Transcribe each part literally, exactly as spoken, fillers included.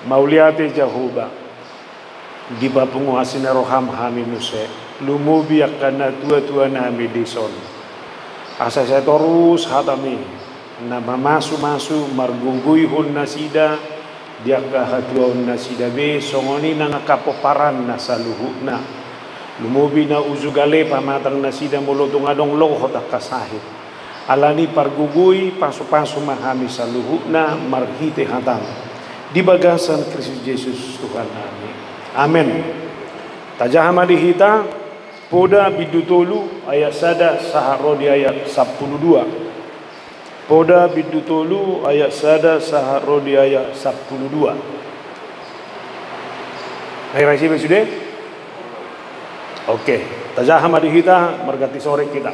Mauliate Jahowa, dipapungu asi ni roham hami muse, lumobi angka natuatua nami dison. Asa sai torus hatami, na mamasumasu margogoihon nasida, di angka hatuaon nasida be, songon i nang angka pomparanna saluhutna. Lumobi na uju gale pamatang nasida molo tung adong lohot angka sahit. Alani pargogoi pasupasu ma hami saluhutna marhite hatam. Di bagasan Kristus Jesus Tuhan nami. Amen. Tajaha ma di hita, Poda bindu tolu ayat sada sahat ro di ayat sampulu dua. Poda bindu tolu ayat sada sahat ro di ayat sampulu dua. Ai ra ise be sude? Oke, tajaha ma di hita, marganti sore hita.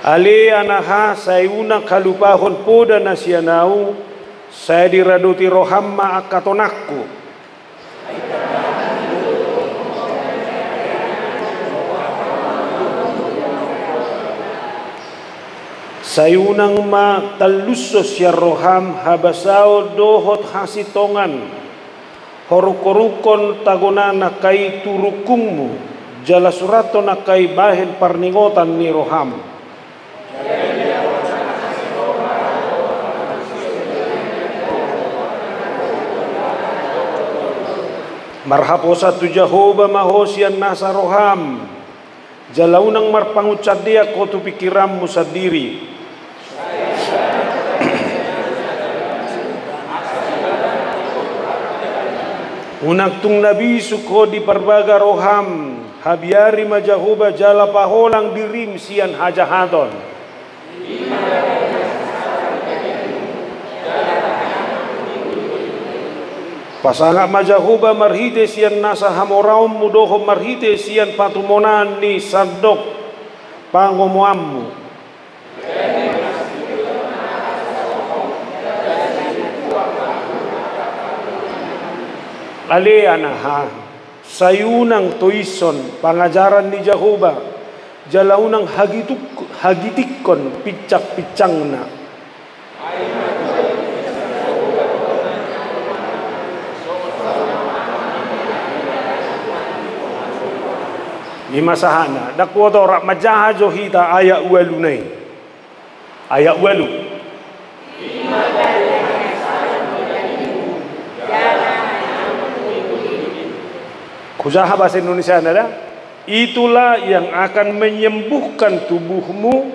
Ale anaha, sai unang halupahon poda na sian ahu, sai diradoti roham ma angka tonangku. Sai unang ma tallushon sian roham habasaon dohot hasintongan, horunghorunkon tagona nangkin tu rungkungmu, jala surathon nangkin bahen parningotan ni roham. Marhaposan tu Jahowa ma ho sian nasa roham, jala unang marpangunsandean ho tu pingkiranmu sandiri. Unang tung na bisuk ho di parbaga roham, habiari ma Jahowa jala paholang dirim sian hajahaton. Pasangap ma Jahowa marhite sian nasa hamoraonmu dohot marhite sian patumonaan ni sandok pangomoanmu. Ale anaha, sai unang toishon pangajaran ni Jahowa, jala unang hagituk-, hagitikkon pinsangpinsangna. I ma sahatna, ndang huoto, rap manjaha jo hita ayat ualuna i. Ayat ualu. Hujaha bahasa Indonesiana da. Itulah yang akan menyembuhkan tubuhmu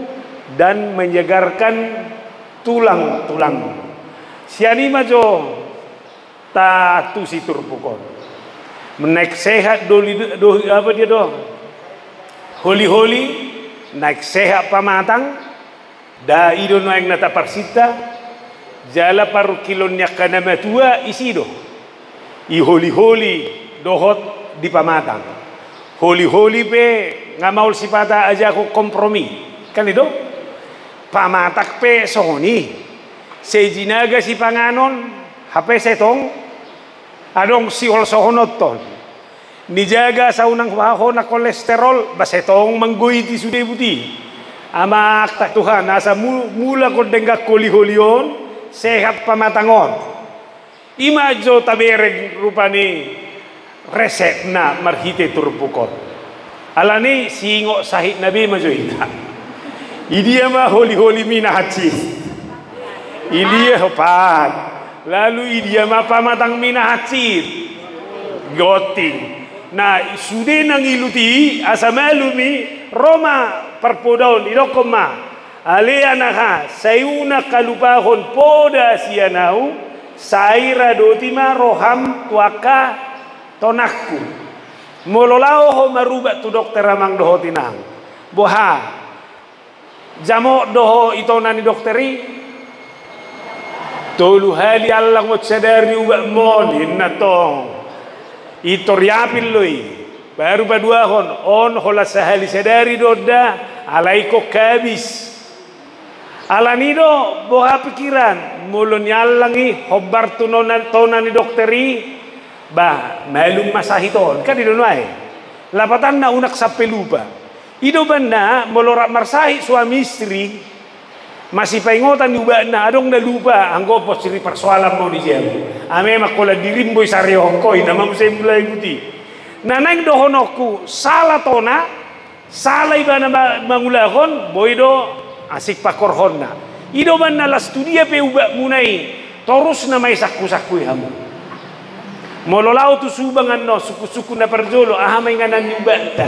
dan menyegarkan tulang-tulangmu. Sian i ma jo taantusi turpuk on. Naeng sehat doli, do, apa dia do? Holiholi, naeng sehat pamatang, da i do nuaeng na taparsinta, jala parungkilon ni angka na matua isi do. I holiholi dohot di pamatang. Holiholi pe nga maol sipata ajaho kompromi. Kan i do? Pamatang pe songon i. Sai jinaga sipanganon, hape sai tong adong siholsohononton. Nijaga asa unang hahona kolesterol, ba sai tong manggoiti sude buti. Amang ta Tuhan, asa mu-, mulak on denggan holiholi on, sehat pamatang on. I ma jo tabereng rupani resepna marhite turpuk on. Alani singot sahitna be ma jo hita. Idia ma holiholi mina hansit. Idia hopat. Lalu idia ma pamatang mina hansit. Gonting. Na sude nangiluti asa malum i, ro ma parpoda on, didokkon ma. Ale anaha, sai unang halupahon poda sian ahu, sai radoti ma roham tu angka tonangku. Molo laho ho marubat tu dokter amang dohot inang. Boha? Jamot do ho i tona ni dokter i? Tolu hali allang on sadari ubatmon, inna tong. Pintor iapin do i. Baru paduahon, on holan sahali sadari do da, alai ingkon habis. Alani do, boha pikiran, molo niallang i, hombar tu nona, tona ni dokter i, ba, malum ma sahit on, kan i do nuaeng. Lapatanna unang sampe lupa. I do umbahen na, molo rap marsahit suami istri, Masipaingotan ni ubatna, adong na lupa, anggo pos siri parsoalan mau di jabu. Ame mangkola dirim boi sari hongkoi, nama muse mulai buti. Na naeng dohononku, sala tona, sala ibana ma-, mangulahon, boi do asing pakorhonna. I do umbahen na las tu dia pe ubatmuna i, torus nama i sangkusangkui hamu. Molo laho tu Subang annon, sungkunsungkun na parjolo, aha ma inganan ni ubatta.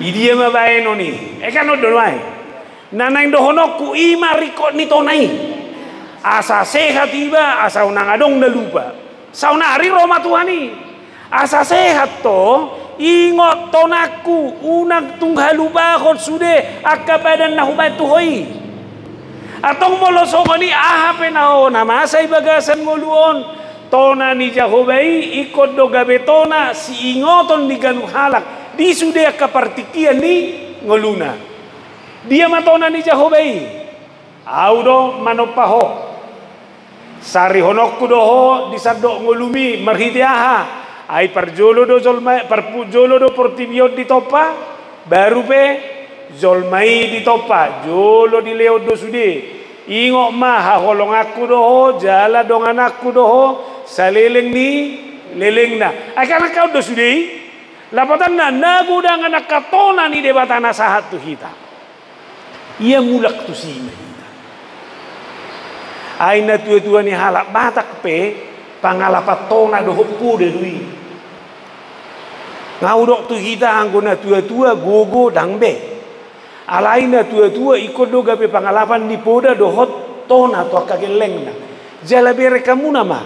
I dia ma baenon i. E kan on do nuaeng. Na naeng dohononku i ma ringkot ni tona i. Asa sehat iba, asa unang adong na lupa. Saonari ro ma Tuhan i. Asa sehat ho, ingot tonangku, unang tung halupahon sude angka padan na hubaen tu ho i. Antong molo songon i aha pe na ho na masa i bagasan ngolu on, tona ni Jahowa i ingkon do gabe tona siingoton ni ganup halak di sude angka partingkian ni ngoluna. Dia ma tona ni Jahowa i? Ahu do manompa ho. Sarihononku do ho di sandok ngolumi marhite aha? Ai parjolo do jolma, parpujolo do portibi on ditompa, baru pe jolma i ditompa, jolo dilehon do sude. Ingot ma, haholonganku do ho, jala dongananku do ho, saleleng ni lelengna. Ai kan angka on do sude i? Lapatanna, na godang angka tona ni Debata na sahat tu hita. Ia mulak tusi ma hita. Ai natuatua ni halak Batak pe pangalapan tona dohot poda do i. Nga hudok tu hita anggo natuatua gogo ndang be. Alai natuatua ingkon do gabe pangalapan ni poda dohot tona tu angka gellengna. Jala bereng hamuna ma.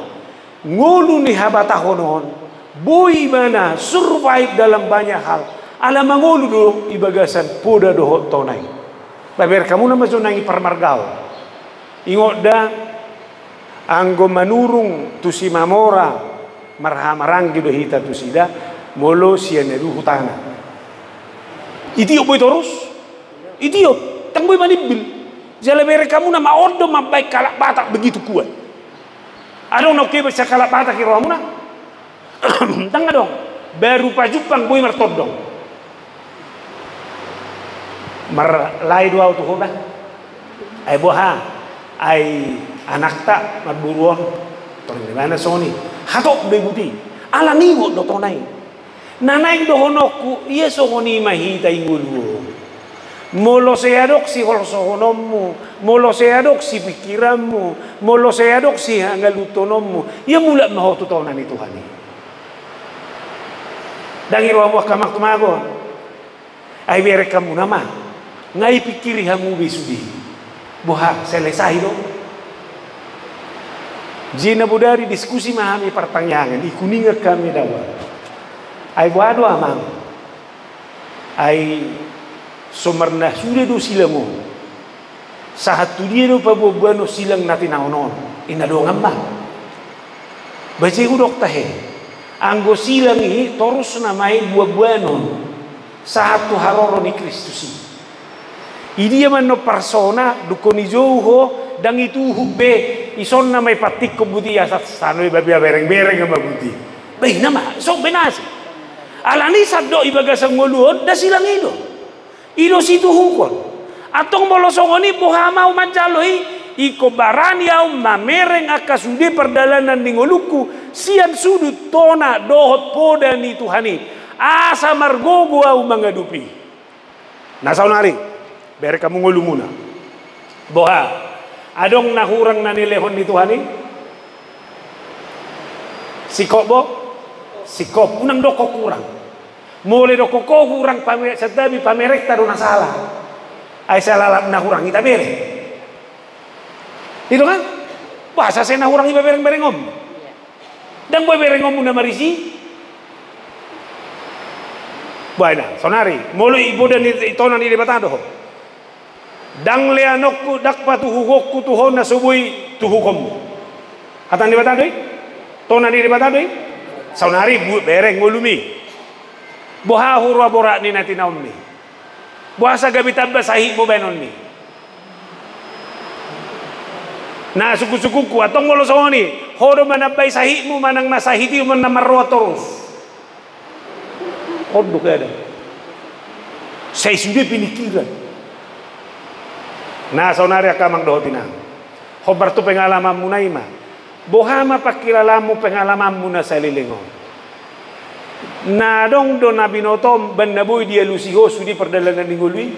Ngolu ni habatahon on, boi ibana survive dalam banyak hal. Ala mangolu do i bagasan poda dohot tona i. Babereng hamuna ma jo nang i parmargaon. Ingot da, anggo manurung tu Simamora, marhahamaranggi do hita tusida, molo sian na duhut tana. Itiop boi torus? Itiop, ndang boi manimbil. Jala bereng hamuna ma on do mambaen halak Batak begitu kuat. Adong na ungkeba sian halak Batak i rohamuna? Ndang adong. Baru pajumpang boi martondong. Marlae do ahu tu ho bah. Ai boha? Ai anakta marboru on. Torang di mana songon i? Hatop do i buti. Ala ningot do tona i. Na naeng dohononku, ia songon i ma hita i ngolu on. Molo sai adong siholsohononmu, molo sai adong sipingkiranmu, molo sai adong sihangaluthononmu, ia mulak ma ho tu tona ni Tuhan i. Ndang i rohamu angka amang tumagon. Ai bereng hamuna ma. Nga ipingkiri hamu be sude. Boha, selesai do? Jina bodari diskusi ma hami partangiangan, i Kuningan hami dawa. Ai boha do amang? Ai so marnasuda do silang on. Sahat tu dia do paboaboanon silang na tinaon on? Inna dongan ma. Bace hudok tahe. Anggo silang i torus nama i boaboanon. Sahat tu haroro ni Kristus i. I dia ma annon parsona, dungkon i jou ho, ndang i tuhuk be, ison nama i pantingkon buti asa sano i babe berengbereng ma buti. Bah i nama, so be nasi. Alani sandok i bagasan ngolu on, nda silang i do. I do situhukon. Antong molo songon i boha ma ahu manjalo i, ingkon barani ahu mamereng angka sude pardalanan ni ngolungku, sian sudut tona dohot poda ni Tuhan i. Asa margogo ahu mangadopi. Na saonari, bereng hamu ngolumuna. Boha, adong na hurang na nilehon ni Tuhan i? Singkop bo? Singkop, unang dokkon hurang. Molo dokkon ho hurang pame-, santabi pamerengta do na sala. Ai sai lalap na hurang i tabereng. I do kan? Boasa sai na hurang i paberengbereng on? Ndang boi berengonmu na marisi? Boha inna, saonari, molo i poda ni, i tona ni Debata do ho. Ndang leanonku, ndang patuhuhonku tu ho na so boi tuhuhonmu. Hata ni Debata do i? Tona ni Debata do i? Saonari, bu-, bereng ngolumi. Boha huroa borat ni na tinaonmi? Boasa gabe tamba sahitmu baenonmi? Na sungkunsungkunku, antong molo songon i, ho do manambai sahitmu manang na sahit i manang marroha torus? On do kadang. Sai sude pinikkiran. Na saonari angka amang dohot inang, hombar tu pengalamanmuna i ma. Boha ma pangkilalaanmu, pengalamanmu na saleleng on? Na adong do na binotom baen na boi dialusi ho sude pardalanan ni ngolu i?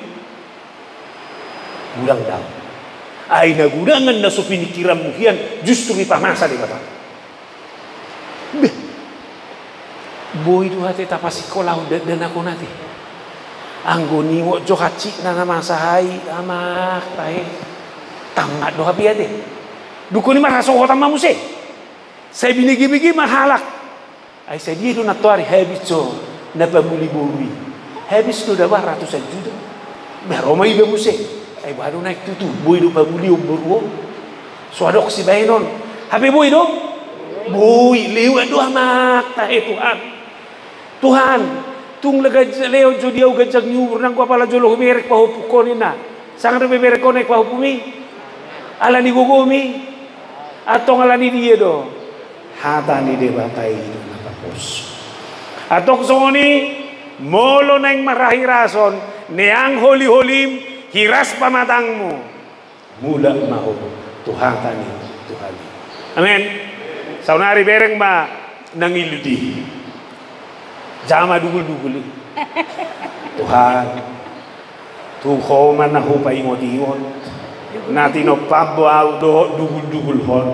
Godang do. Ai na godangan na so piningkiranmu hian justru dipamasa Debata. Beh. Boi do ate tapasingkolahon dakdanak on ate. Anggo niuot jo hansit na na masa i, amak tahe. Tangkas do hape ate. Dungkon i marhasohotan ma muse. Sai binege-bege ma halak. Ai sadia do nantoari habis jo na pamuli boru i? Habis do daba ratusan juta. Bah, ro ma iba muse. Ai boha do naeng tutu, boi do pamulion boru on? So adong sibaenon. Hape boi do? Boi, lewat do amak tahe Tuhan. Tuhan, tung lehon jo di ahu ganjang ni umur, nanggo apala jolo hubereng pahompungkon ninna. Sanga dope bereng ho naeng pahompumi? Ala ni gogomi? Antong ala ni dia do? Hata ni Debata i do na tapos. Antong songon i, molo naeng marhahirason, neang holi-holim, hiras pamatangmu, mulak ma ho tu hata ni Tuhan i. Amen. Saonari bereng ma na ngilu di jama dugul-dugul i. Tuhan, tu ho ma na hupaingot-ingot na tinompam do ahu dohot dugul-dugul hon.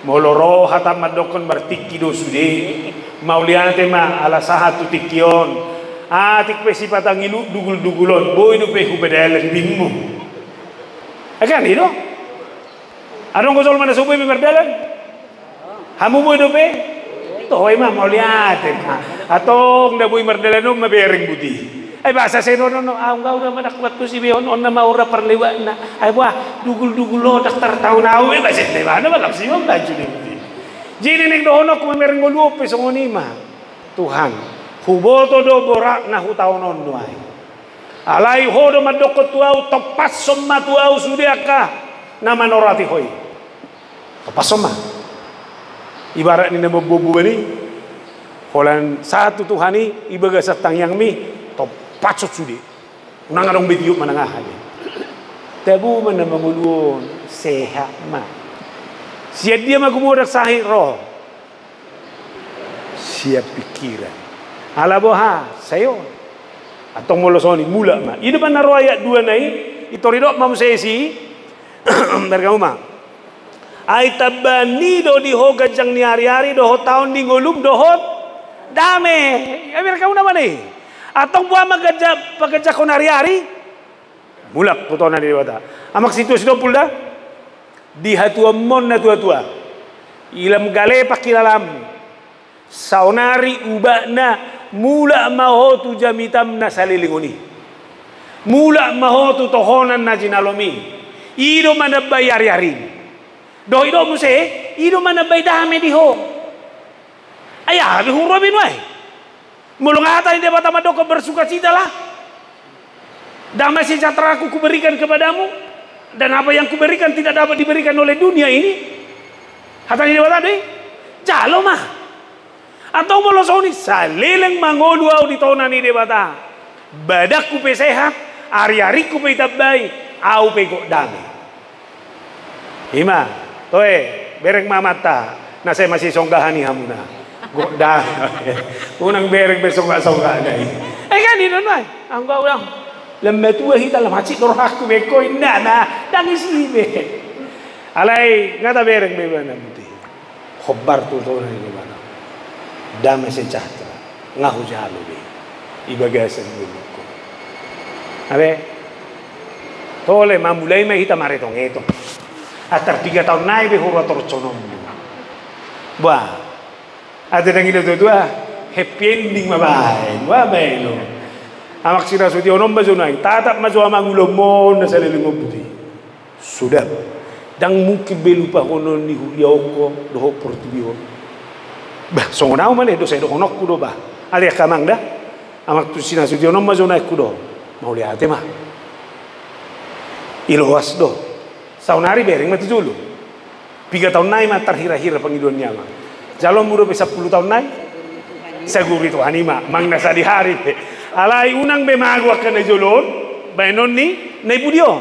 Molo ro hata mandokkon martingki do sude, mauliate ma ala sahat tu tingki on. Atik pe sipata ngilu dugul-dugul on, boi dope hupadalan bimmu. Akan i do? Adong do jolma na so boi be mardalan? Hamu boi dope? Toe ma, mauliate ma. Antong na boi mardalan on ma bereng buti. Ai boasa sai dohonon, ahu nga ura manang kuat tu si be on, on nama ura parlewatna. Ai boha, dugul-dugul on ndang tartaon ahu, eh, boasa sai dohonon, manang si on baju de buti. Jadi naeng dohononku ma bereng ngolu on pe songon i ma. Tuhan, huboto do borat na hutaonon nuaeng. Alai ho do mandokkon tu ahu, tompashon ma tu ahu sude angka na manorati ho i. Tompashon ma. Ibarat ni na mamboan boban i, holan sahat tu Tuhan i, i bagasan tangiangmi, tompashon sude. Unang adong be tiop manang aha be. Tabo ma na mangolu on, sehat ma. Sian dia ma gumodang sahit roha? Sian pingkiran. Ala boha, sai on. Antong molo songon i, mulak ma. I do ma na ro ayat dua na i, i tor didok ma muse disi. Bereng hamu ma. Ai tambaan ni do di ho ganjang ni ari-ari dohot taon ni ngolum dohot dame. Ai bereng hamu na mana i? Antong boha ma ganjang, paganjanghon ari-ari? Mulak tu tona ni Debata. Amak sintua sitompul da. Di hatuaonmu na tua-tua, i lam gale pangkilalaanmu. Saonari ubatna, mulak ma ho tu jamitam na saleleng on i. Mulak ma ho tu tohonan na jinalom i. I do manambai ari-arim. Dohot i do muse, i do manambai dame di ho. Ai aha be huroa be nuaeng? Molo nga hata ni Debata mandokkon bersukacitalah. Damai sejahteraku kuberikan kepadamu, dan apa yang kuberikan tidak dapat diberikan oleh dunia ini. Hata ni Debata do i. Jalo ma. Antong molo songon i, saleleng mangolu ahu di tona ni Debata. Badanku pe sehat, ari-aringku pe ditambai, ahu pe gok dame. I ma, toe, bereng ma amanta, na sai masisonggahan i hamuna. Gok dame. Unang bereng be songgah-songgah na i. Eh, kan i do nuaeng. Anggo ahu lam matua hita, lam hansit do rohangku be, ingkon inna na, ndang disi be. Alai nga tabereng be ibana buti. Hombar tu tona ni Debata. Damai sejahtera. Nga hujalo be i bagasan ngolungku. Abe. Tole ma, mulai ma hita maretong-etong. Antar piga taon nai be huroa torus songon on. Bah. Ate ndang i do tua-tua, happy ending ma baen. Bah, baen on. Amak sinasution, on ma jo nuaeng. Tatap ma jo amang ulaonmon na saleleng on buti. Suda. Ndang mungkin be lupahonon ni huria on ho dohot portibi on. Bah, songon ahu ma le, do sai dohononku do bah. Alai angka amang da. Amak tu sinasution, on ma jo nuaeng hudohon. Mauliate ma. Iloas do. Saonari bereng ma tu jolo. Piga taon nai ma tarhira-hira pangidoan ni amang. Jaloonmu dope sampulu taon nai? Saguru ni Tuhan i ma, manang na sadihari pe. Alai unang be mago angka na jolo on, baenon ni na di pudi on.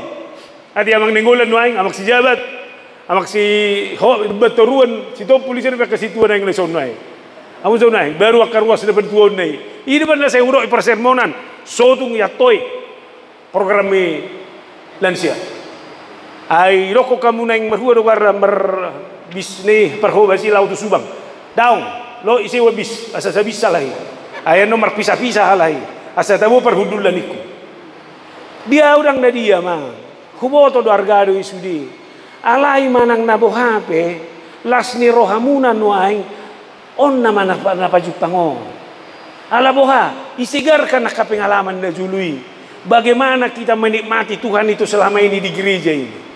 Ate amang Nainggolan nuaeng, amang si Jabat, amang si ho-, Batoruan, si Tompul, ise do pe angka sintua naeng na son nuaeng. Amang son nuaeng, baru angka ruas na paduahon na i. I do pe na sai hudok i parsermonan, so tung iantoi program ni lansia. Ai dokkon hamu naeng marhua do goarna marbis ni parhobas i laho tu Subang. Daong, lo i sewa bis, asa sabisa lahi. Ai annon marpisa-pisa halahi, asa tabo parhundul na ningku. Dia udang na dia ma. Huboto do arga do i sude. Alai manang na boha pe, las ni rohamuna nuaeng, on nama na, na pajumpang on. Ala boha, isegarkan angka pengalaman na jolo i. Bagaimana kita menikmati Tuhan itu selama ini di gereja ini.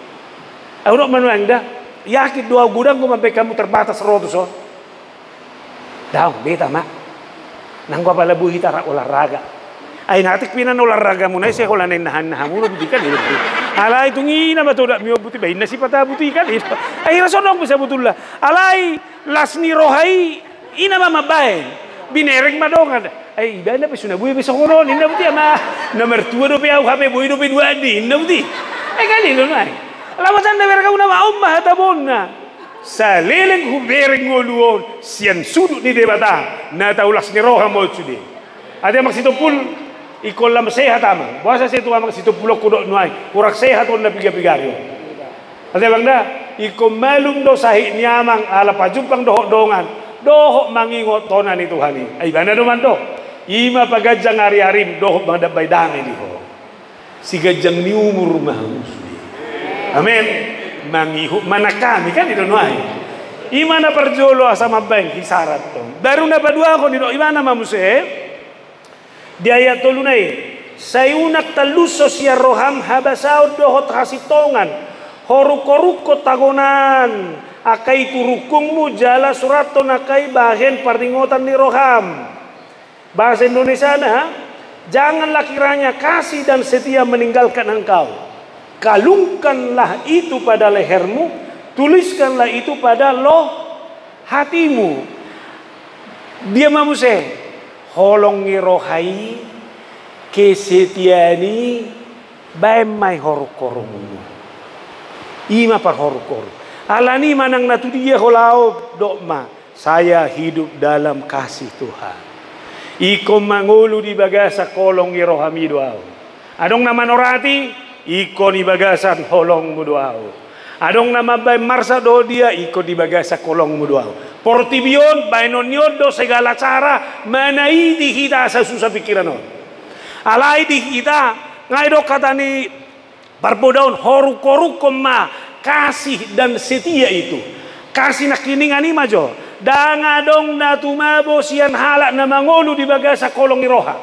Ahu dok ma nuaeng da, yakin do ahu godang do mambaen hamu terbatas ro tu son. Daong, beta ma. Nanggo apala boi hita ra olahraga. Ai na atik pinan olahragamuna i sai holan na inna hamu do buti kan i. Alai tung i nama todakmi on buti, ba inna sipata buti kan i. Ai rasonong bisa butulna. Alai las ni roha i, i nama mambaen. Binereng ma dongan. Ai ibana pe so na boi be songon on, inna buti ama. Na martua dope ahu hape boi dope duaan ni, inna buti. Ai kan i do nuaeng. Lapatanna bereng hamu nama on ma hata bona. Saleleng hubereng ngolu on sian sudut ni Debata, na tau las ni roha ma on sude. Ate amang si Tompul, ingkon lam sehat amang. Boasa sai tu amang si Tompul on hudok nuaeng, hurang sehat on na piga-piga ari on. Ate amang da, ingkon malum do sahit ni amang ala pajumpang dohot dongan, dohot mangingot tona ni Tuhan i. Ai ibana do mandok. I ma paganjang ari-arim dohot mandambai dame di ho. Siganjang ni umur ma hamu sude. Amen. Mangihut ma nang hami kan i do nuaeng. I ma na parjolo asa mambaen hisarat on. Baru na paduahon i do ibana ma muse. Di ayat tolu na i. Sai unang talushon sian roham habasaon dohot hasintongan. Horuk-horukkon tagonan angka i tu rungkungmu jala surathon angka i bahen paringotan ni roham. Bahasa Indonesiana, janganlah kiranya kasih dan setia meninggalkan engkau. Kalungkanlah itu pada lehermu, tuliskanlah itu pada loh hatimu. Dia ma muse, holong ni roha i, kesetiaan i, baen ma i horuk-horukmu. I ma parhoruk-horuk. Alani manang na tu dia ho laho dok ma. Saya hidup dalam kasih Tuhan. Ingkon mangolu di bagasan holong ni rohami do ahu. Adong na manorati, ingkon di bagasan holongmu do ahu. Adong na mambaen marsak dohot dia, ingkon di bagasan holongmu do ahu. Portibi on, baenon ni on do segala cara, manaiti hita asa susah pikiran on. Alai di hita, nga i do hata ni parbodaon, horuk-horukkon ma kasih dan setia itu. Kasih nangkiningan i ma jo. Ndang adong na tumabo sian halak na mangolu di bagasan holong ni roha.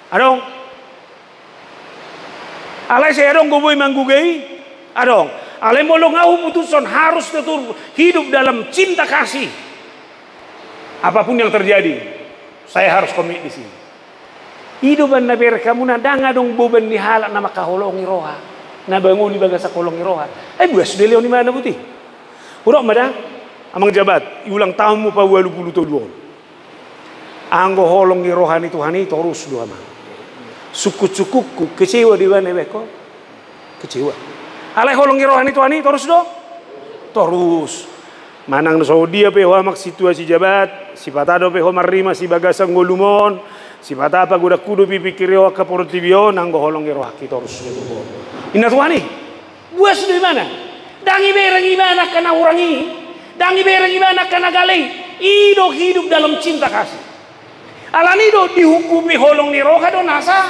Adong. Alai sai adong do boi mangguga i. Adong. Alai molo nga huputushon harus tetap hidup dalam cinta kasih. Apapun yang terjadi, saya harus komit di sini. I do umbahen na bereng hamu na ndang adong boban ni halak na mangkaholongi roha, na mangolu di bagasan holong ni roha. Ai buas do lehon ibana buti. Hudok ma da, amang jabat, i ulang tahunmu paualu pulu tolu on. Anggo holong ni roha ni Tuhan i torus do amang. Sungkun-sungkunhu, kecewa do ibana baen ho. Kecewa. Alai holong ni roha ni Tuhan i torus do? Torus. Manang na songon dia pe ho amang sintua si jabat, sipata dope ho marrimas di bagasan ngolum on, sipata pagodanghu dope pingkiri ho angka portibi on, anggo holong ni rohangki torus do tu ho. Inna Tuhan i. Buas do ibana. Ndang ibereng ibana angka na hurang i. Ndang ibereng ibana angka na gale i. I do hidup dalam cinta kasih. Alani do dihukumi holong ni roha do nasa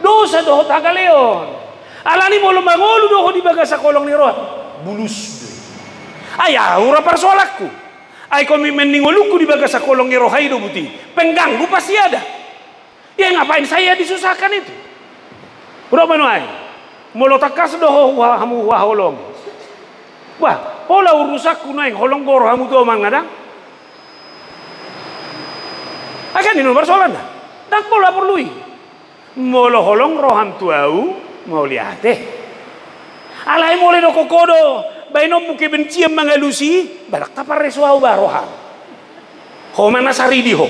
dosa dohot hagaleon. Alani molo mangolu do ho di bagasan holong ni roha, bulus do i. Ai ahu ra parsoalanku. Ai komitmen ni ngolungku di bagasan holong ni roha i do buti. Pengganggu pasti ada. Ya ngapain saya disusahkan itu? Hudok ma nuaeng. Molo tangkas do ho huha-, hamu huhaholongi. Bah, pola urusanku nuaeng holong do rohamu tu ahu manang ndang? Ai kan i do parsoalanna. Ndang pola porlu i. Molo holong roham tu ahu, mauliate. Alai molo didokkon ho do, baenonmu kebencian mangalusi, ba ndang taparreso ahu ba roham. Ho ma na saridi ho.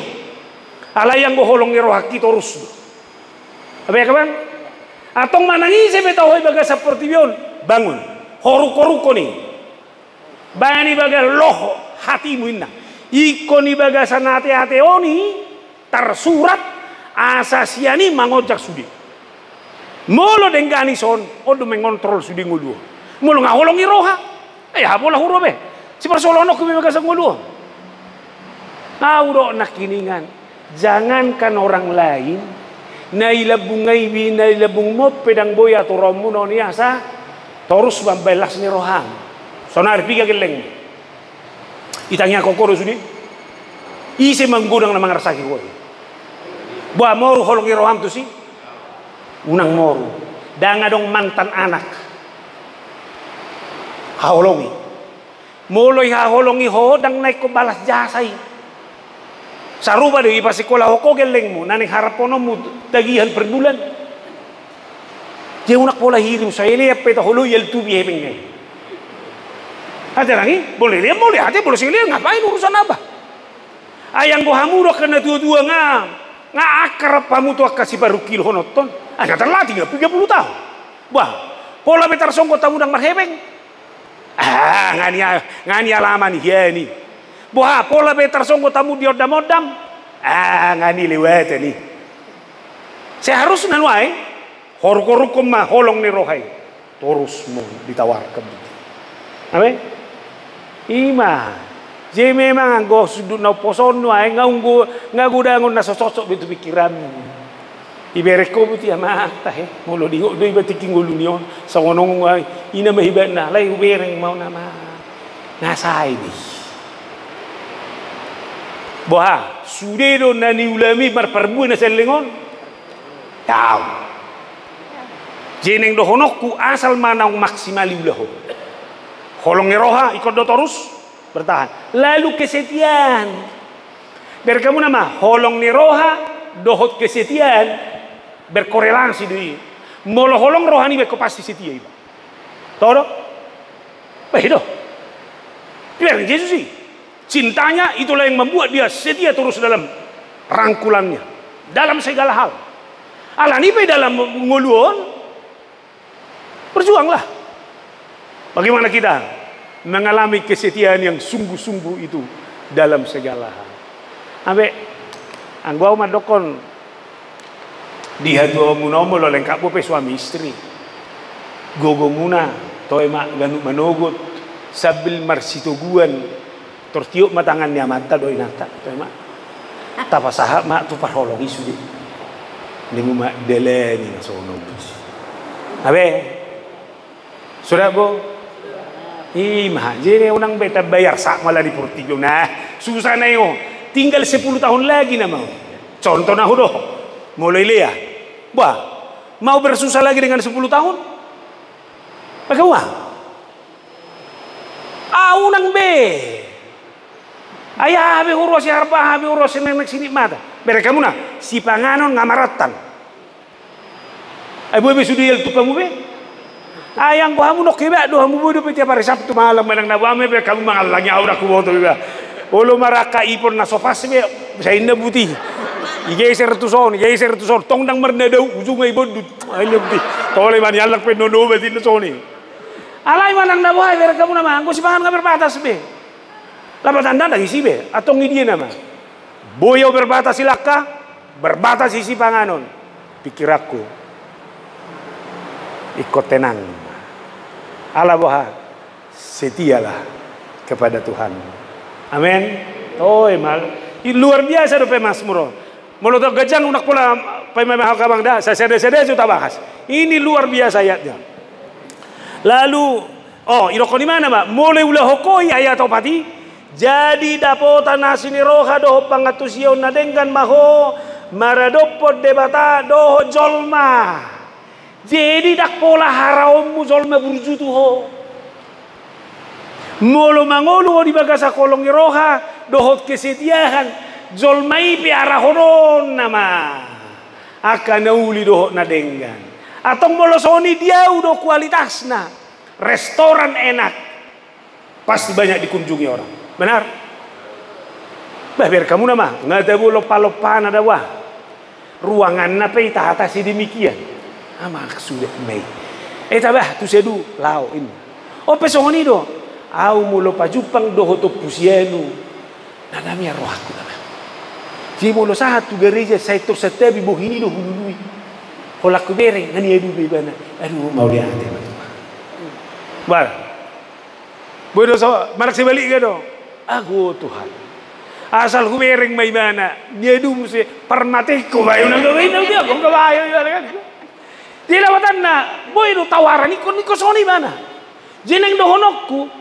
Alai anggo holong ni rohangki torus do. Abe ka bang? Antong manang ise pe tau ho di bagasan portibi on, Bangun. Horuk-horuk on i. Baen i bagas loho hatimu inna. Ingkon i bagasan ate-ate on i tarsurat asa sian i mangonjak sude. Molo denggan i son, on do mengontrol sude ngolu on. Molo nga holong ni roha, eh, aha pola huroha be. Siparsoalhononku be bagasan ngolu on. Au do nangkiningan. Jangankan orang lain, na i lambung nga i, na i lambungmuna pe ndang boi aturonmuna on i asa torus mambaen las ni roham. Saonari piga gellengmu? Itangiangkon ho do sude. Ise ma godang na mangarsaki ho i? Boha, moru holong ni roham tusi? Unang moru. Ndang adong mantan anak haholongi. Molo ihaholongi ho, ndang na ingkon balas jasa i. Sarupa do i, ipasikolahon ho gellengmu, na naeng haraphononmu tagihan per bulan. Jadi unang pola hirim, sai lean pe taholoi, altubi hepeng i. Ate nang i, molo lean, molo ate, molo sing lean, ngapain urusan apa? Ai anggo hamu do angka na tua-tua nga, nga akrab hamu tu angka siparungkilhononton. Ai nga tarlatih nga piga pulu taon. Bah, pola be tarsonggot hamu ndang marhepeng. Ah, nga ni, nga ni alaman i hian i. Boha, pola be tarsonggot hamu diondam-ondam. Ah, nga ni lewatan i. Seharusna nuaeng, horuk-horukkon ma holong ni roha i. Torus ma ditawarkan. Amen. I ma. Jadi memang anggo sundut na umposo on nuaeng, nga unggo, nga godangon na so cocok be tu pikiranmu. Ibereng ho buti amanta he, molo diingot do iba tingki ngolu ni on, songon on nga i na ma iba na, alai hubereng ma on ama. Nga sae be. Boha, sude do na niulami marparbue na selleng on? Daong. Jadi naeng dohononku, asal ma naung maksimal iulahon. Holong ni roha, ingkon do torus bertahan. Lalu kesetiaan. Bereng hamu nama, holong ni roha dohot kesetiaan berkorelasi do i. Molo holong roha niba, ingkon pasti setia iba. Toho do? Bah, i do. Ibereng Jesus i. Cintanya itulah yang membuat dia setia terus dalam rangkulannya. Dalam segala hal. Alani pe dalam ngolu on, berjuanglah. Bagaimana kita mengalami kesetiaan yang sungguh-sungguh itu dalam segala hal? Abe, anggo au mandokkon di hatuaonmuna on molo lengkap bope suami istri. Gogomuna, toe ma ganup manogot, sambil marsitoguan, tortiop ma tangan ni amanta dohot inanta, toe ma. Tapasahat ma tu parholong i sude. Ninmu ma dalani na songon on. Abe. Sudah, bo? I ma, jadi unang be tabayar sak mala di portigo. Nah, susah na i o. Tinggal sepuluh tahun lagi nama. Contoh na hudo. Molo ilea. Bah, mau bersusah lagi dengan sepuluh tahun? Pakai uang? Ah, unang be. Ai aha be huroha si harba, aha be huroha si nenek sinikmata. Bereng hamu na, sipanganon nga marantan. Ai boi be sude ialtuk hamu be. Ai anggo hamu nongke be do hamu boi dope tiap hari Sabtu malam manang na boha be, bereng hamu mangallangi au ndang huboto be. Olo marangka ipon na so pas be, sai inna buti. Igeser tu son, igeser tu son, tong ndang marnadau, ujungna i bondut. Ai inna buti. Tole ma niallang pe nono batin na soni. Alai manang na boha, bereng hamu nama, anggo sipanganon nga berbatas be. Lapatan ndang isi be, antong i dia nama. Boi au berbatas i langka, berbatas isi panganon. Pikiranku. Ingkon tenang. Ala boha, setialah kepada Tuhan. Amen. Oi, mal. I luar biasa dope Mazmur on. Molo tong ganjang unang pola paima-ima hau kabang da, sasada-sada jo tabahas. Ini luar biasa ayatnya. Lalu, oh, idokkon imana ma, molo iulahon ho i ayat opat i, jadi dapotan asi ni roha dohot pangantusion na denggan ma ho, maradophon Debata dohot jolma. Jadi ndang pola haraonmu jolma burju tu ho. Molo mangolu ho di bagasan holong ni roha dohot kesetiaan, jolma i pe arahononna ma angka na uli dohot na denggan. Antong molo songon i diau do kualitasna, restoran enak, pasti banyak dikunjungi orang. Benar? Bah, bereng hamu nama, nga tabo lompa-lompana da boha. Ruanganna pe itata sedemikian. Ah, maksudna i. Eta bah tu sedu laho in. Ope songon i do. Au molo pajumpang dohot ompu sianu, na dame rohangku nama. Jadi molo sahat tu gareja sai tor santabi bohini do hulului. Holan hubereng na niadu be ibana. Aduh mauliate ma Tuhan. Bah. Boi do so marang sebalikna do. Ago Tuhan. Asal hubereng ma ibana niadu muse parmatengko bayo na gabe inna uti ago gabayo ibana kan. Di lawatanna boi do tawaran ingkon ingkon songon ibana. Jeneng dohononku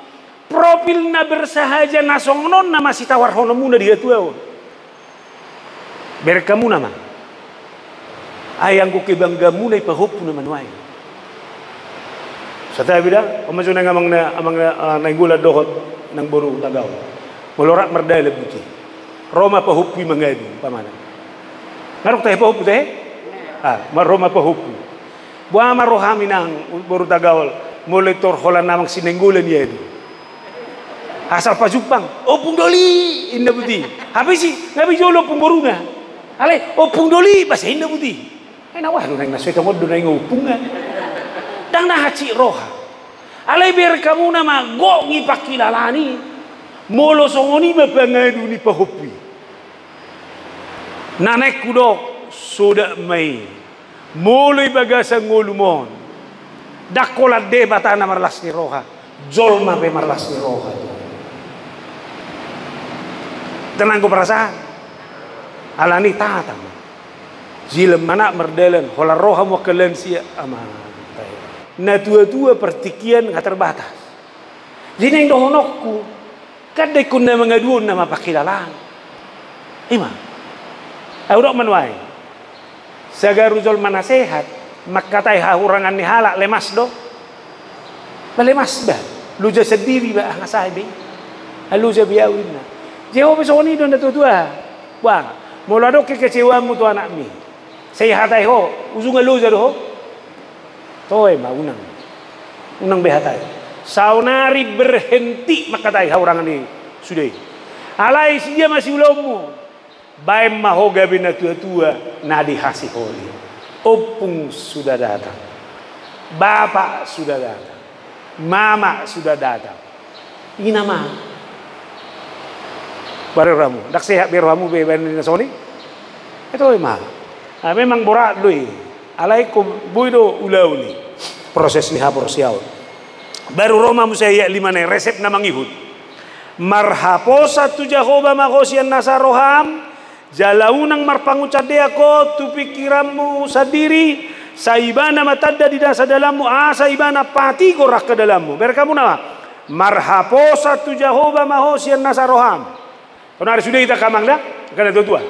profil na bersahaja na songon on nama sitawarhononmuna di hatuaon. Bereng hamuna ma. Ai anggo kebanggaanmuna i pahompu nama nuaeng. Satabi da, on ma jo nang amang na amang na Nainggolan dohot nang boru Tagaol. Molo rap mardalan buti. Ro ma pahompu i mangadu umpamana. Nga dong tahe pahompu tahe? Ah, ma ro ma pahompu. Boha ma rohami nang boru Tagaol molo i tor holan amang si Nainggolan iadu. Asal pajumpang ompung doli inna buti. Hape si nga be jolo ompung boruna. Alai ompung doli basa inna buti. Ai na wah do naeng na so i tongon do naeng ompungna. Ndang na hansit roha. Alai bereng hamuna ma gok ni pangkilalaan i. Molo songon i ma pangadu ni pahompu i. Na naeng hudok sodak ma i. Molo i bagasan ngolum on ndang holan Debata na marlas ni roha, jolma pe marlas ni roha tu. Tenang do perasaan. Alani tata ma. Jilma na mardalan holan roha muakkalan sia ama. Na tua-tua partingkian nga terbatas. Jadi naeng dohononku kan da ingkon na mangaduon nama pangkilalaan. Ima. Au dok manuai. Sagaru jolma na sehat mangkatai hahurangan ni halak lemas do. Ba lemas ba. Loja sandiri ba aha sai be. Loja be au inna. Jehoba songon i do na tua-tua. Bang, molo adong kekecewaanmu tu anakmi. Sai hatai ho, ujungna loja do ho. Toe ma unang. Unang be hatai. Saonari berhenti mangkatai hahurangan ni sude i. Alai sidia ma siulaonmu. Baen ma ho gabe na tua-tua na dihasiholi. Ompung sudah datang. Bapak sudah datang. Mama sudah datang. Ina ma. Bare rohamu. Ndang sehat be rohamu be baen na songon i. Ito ma. Memang borat do i. Alai ingkon boi do ulaon i. Proses ni haporseaon. Baru ro ma muse ayat lima na i resep na mangihut. Marhaposan tu Jahowa ma ho sian nasa roham. Jala unang marpangunsandean ho tu pingkiranmu sandiri, sai Ibana ma tanda di nasa dalanmu, asa Ibana patigor angka dalanmu. Bereng hamu nama, marhaposan tu Jahowa ma ho sian nasa roham. Sonari sude hita angka amang da, angka na tua-tua.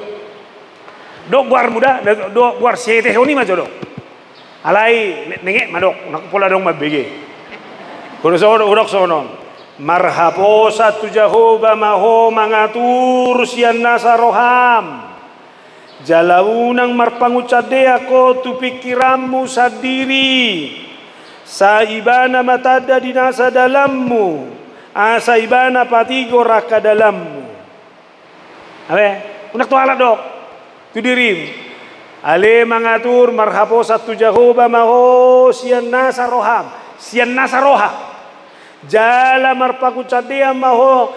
Dok goarmu da, dok goar sihetehon i ma jo dok. Alai ne-, nenget ma dok, unang pola adong mambege. Hudok songon on, hudok songon on. Marhaposan tu Jahowa ma ho mangatur sian nasa roham. Jala unang marpangunsandean ho tu pingkiranmu sandiri. Sai Ibana ma tanda di nasa dalanmu. Asa Ibana patigor angka dalanmu. Abe, unang tu halak dok, tu dirim. Ale mangatur marhaposan tu Jahowa ma ho sian nasa roham, sian nasa roha. Jala marpangunsandean ma ho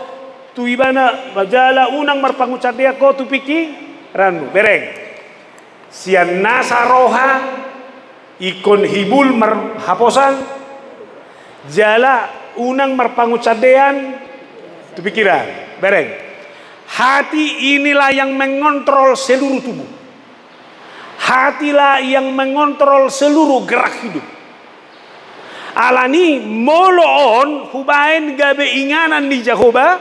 tu Ibana, jala unang marpangunsandean ho tu pingkiranmu. Bereng. Sian nasa roha, ingkon hibul marhaposan, jala unang marpangunsandean tu pingkiran. Bereng. Hati inilah yang mengontrol seluruh tubuh. Hatilah yang mengontrol seluruh gerak hidup. Alani molo on hubaen gabe inganan ni Jahowa,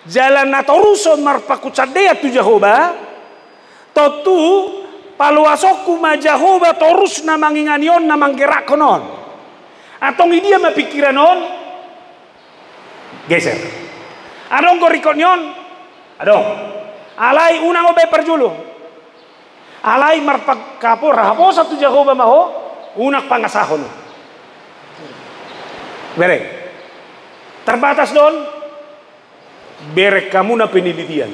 jala na toruson marpangunsandean tu Jahowa, tontu, paloasonku ma Jahowa torus na mangingani on na manggerakhon on. Antong i dia ma pingkiran on, geser. Adong do ringkot ni on, adong. Alai unang ho baen parjolo. Alai marpanghapo-, haposan tu Jahowa ma ho, unang pangasahon. Bereng. Terbatas do on, Bereng hamu na penelitian.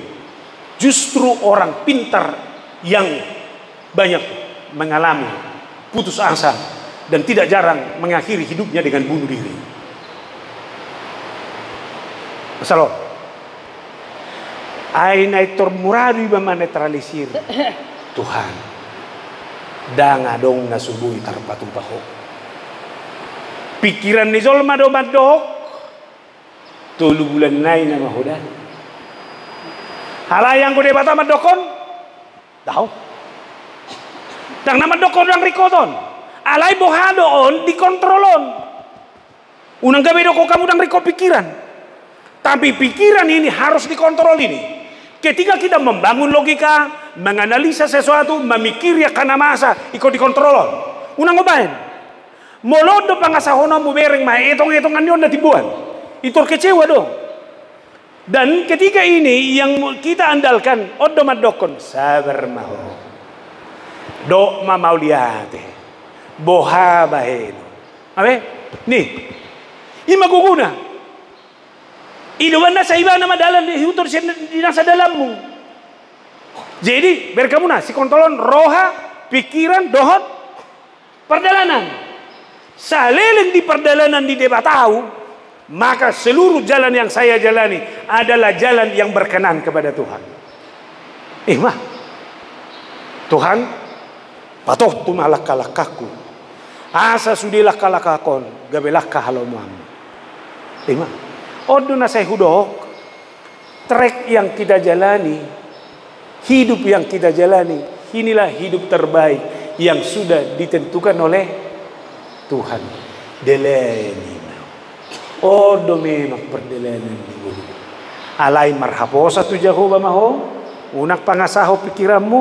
Justru orang pintar yang banyak mengalami putus asa dan tidak jarang mengakhiri hidupnya dengan bunuh diri. Masalah. Ai naeng tor muradu iba manetralisir. Tuhan, ndang adong na so boi tarpatupa Ho. Pikiran ni jolma do mandok, tolu bulan nai nama Ho da. Alai anggo Debata mandokkon, daong. Ndang na mandokkon ndang ringkot on. Alai boha do on dikontrol on. Unang gabe didok hamu ndang ringkot pikiran. Tapi pikiran ini harus dikontrol ini. Ketika kita membangun logika, menganalisa sesuatu, memikiri angka na masa, ingkon dikontrol on. Unang obaen. Molo on do pangasahononmu, bereng ma etong-etongan ni on na timboan. Itor kecewa do. Dan ketika ini yang kita andalkan, on do mandokkon, sabar ma ho. Dok ma mauliate. Boha bahenmu. Abe? Nih. I ma gogona. I do umbahen nasa ibana ma dalan, dihutor sian di nasa dalanmu. Jadi, bereng hamu na, sikontrol on roha, pikiran, dohot pardalanan. Saleleng di pardalanan ni Debata ahu, maka seluruh jalan yang saya jalani adalah jalan yang berkenan kepada Tuhan. I ma. Tuhan, patontu ma langka-langkangku. Asa sude langka-langkangkon, gabe langka halomoanmu. I ma. On do na sai hudok, trek yang kita jalani, hidup yang kita jalani, inilah hidup terbaik yang sudah ditentukan oleh Tuhan. Dalani ma. On do memang pardalanan ni ngolu. Alai marhaposan tu Jahowa ma ho, unang pangasahon pikiranmu,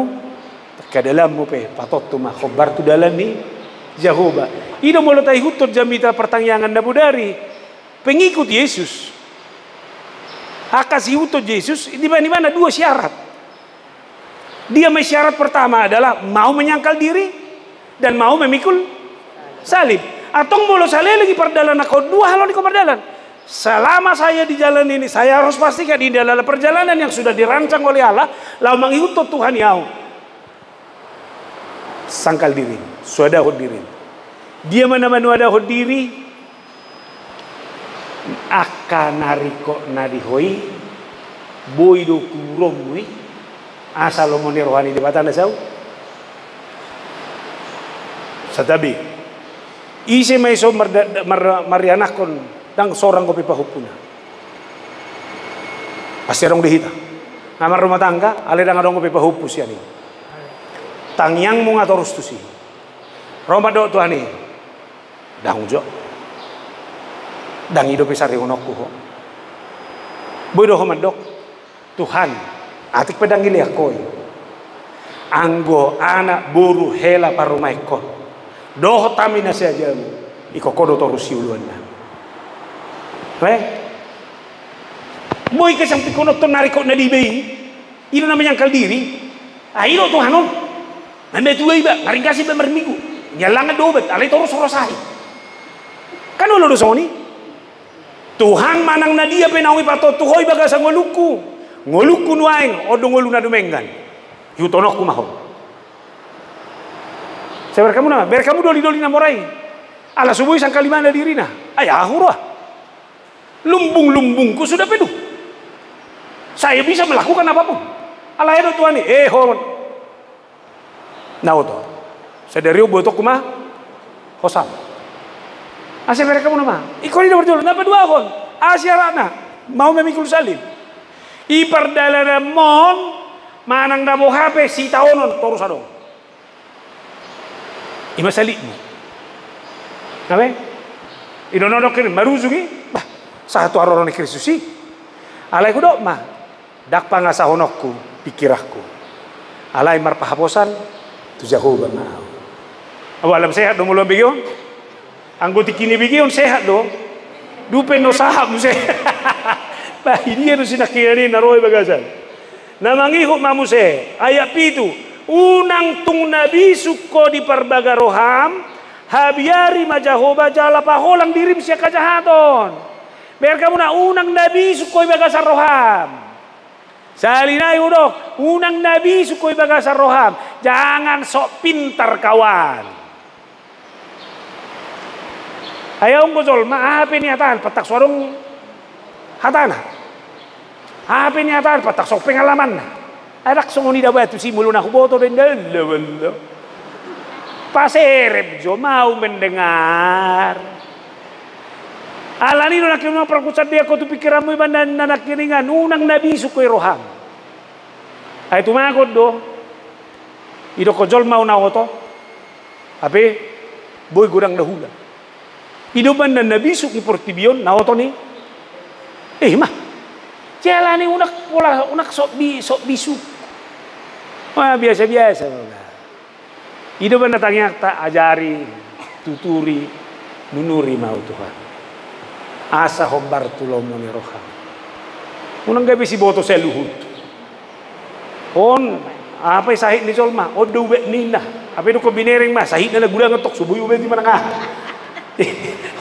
angka dalanmu pe, patontu ma hombar tu dalan ni Jahowa. I do molo taihuthon jamita partangiangan na bodari, pengikut Yesus. Angka siihuthon Jesus, dibaen ibana dua syarat. Dia ma i, syarat pertama adalah mau menyangkal diri dan mau memikul salib. Antong molo saleleng i pardalanan, angka on dua hal on ingkon mardalan. Selama saya di jalan ini, saya harus pastikan ini adalah perjalanan yang sudah dirancang oleh Allah, laho mangihuthon Tuhan i ahu. Sangkal dirim, soadahon dirim. Dia ma na manoadahon diri, angka na ringkot na di ho i, boi do kuburonmu i, asa lomo ni roha ni Debata na saut. Santabi, ise ma i so marda-, mar-, marianakhon, ndang sorang dope pahompuna. Pasti adong di hita. Na marrumah tangga, alai ndang adong dope pahompu sian i. Tangiangmu nga torus tusi. Ro mandok Tuhan i, ndang jo. Ndang i dope sarihononku ho. Boi do ho mandok, Tuhan, atik pe ndang dilean ho i, anggo anak boru hela parumaenkon dohot hami na siajamu, ingkon ho do torus sioloanna. Eh? Boi kesampingkononton na ringkot na di iba i. I do na menyangkal diri. Ah, i do Tuhan on. Mamatua iba, maringgas iba marminggu. Niallangan do obat, alai torus ro sahi. Kan olo do songon i. Tuhan, manang na dia pe naung ipatontu ho i bagasan ngolungku. Ngolungku nuaeng, on do ngolu na dumenggan. Ihuthononku ma ho. Sai bereng hamu nama, bereng hamu doli-doli na mora i. Ala so boi sangkal ibana dirina. Ai ahu roha. Lumbung-lumbungku sudah penuh. Saya bisa melakukan apapun. Alai do Tuhan i, eh, ho. Na oto. Sadari on botoku ma hosam. Asa bereng hamu nama. Ingkon i do parjolo. Na paduahon. Aha syaratna? Mau memikul salib. I pardalananmon manang na boha pe sitaonon torus adong. I ma salibmu. Abe? I do na dok i, marujung i. Bah, sahat tu haroro ni Kristus i. Alai hudok ma, ndang pangasahononku pikiranku. Alai marpahaposan tu Jahowa ma ahu. Ahu alam sehat do molo ambege on. Anggo tingki ni bege on sehat do. Dope na sahat muse. Bah, i dia do sinangkinan i na ro i bagasan. Na mangihut ma muse, ayat pitu. Unang tung na bisuk ho di parbaga roham, habiari ma Jahowa jala paholang dirim sian hajahaton. Bereng hamu na, unang na bisuk ho i bagasan roham. Sahali nai hudok, unang na bisuk ho i bagasan roham. Jangan sok pintar kawan. Ai adong do jolma, aha pe niatahan, patang so adong hatana. Aha pe niatahan, patang so pengalamanna. Ai ndang songon i da ba tusi, molo na huboto do inda, ella, ella. Paserep jo, mau mendengar. Alani do nangkiningan, parhusat do i angka tu pingkiranmu, ibana na nangkiningan, unang na bisuk ho i roham. Ai tumagon do, idokkon jolma ho na oto, hape boi godang na hula. I do umbahen na bisuk i portibi on, na oto ni. Eh, ma. Jala ni unang pola, unang sok bi-, sok bisuk. Wah, biasa-biasa ma. I do umbahen na tangiangta, ajari, tuturi, nunuri ma au Tuhan. Asa hombar tu lomo ni roham. Unang gabe siboto saluhut. On, aha pe sahit ni jolma, on do ubat ninna. Hape dok ho binereng ma, sahitna na gudangan tong, so boi ubat i manang aha.